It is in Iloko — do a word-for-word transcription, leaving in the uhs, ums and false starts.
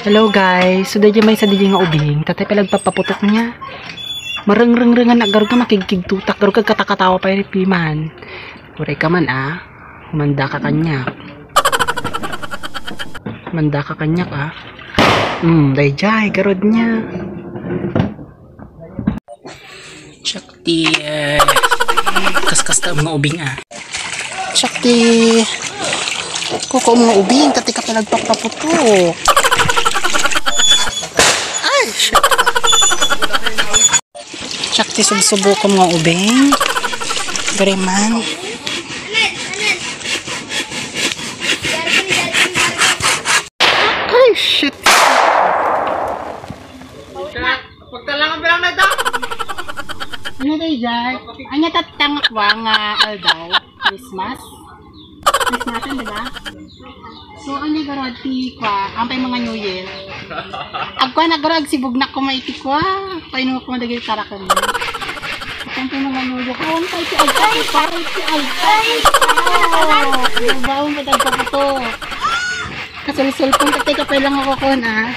Hello guys, so daydiay maysa daydiay nga ubing, tatay pay la agpappaputok niya. Marengrengrengan na garud nga makigkigtotak, garud kagkatakatawa pay ni piman. Uray ka man a, humanda ka kaniak. Humanda ka kaniak a. Hmm, daydiay, garud niya. Siak ti, eh, kaskasta nga ubing a. Siak ti kukuam nga ubing, tatay ka pay la agpappaputok. Ay, shit. Siak ti subsubokom nga ubing. Gariman. Ay, shit. Pagtalangan pa lang na ito. Ano tayo dyan? Anya tatang kwa nga aldaw? Christmas? Christmas, di ba? So, ano garud ti kwa? Ampay mga New Year? Agkwa na garud, agsibugnak koma iti kwa. Painom koma dagiti taraken. Ampay mga New Year. Ampay ti aldaw, ampay ti aldaw. Ampay ti aldaw. Kasulsulpon, tatay ka pay la nga kukuan, ah.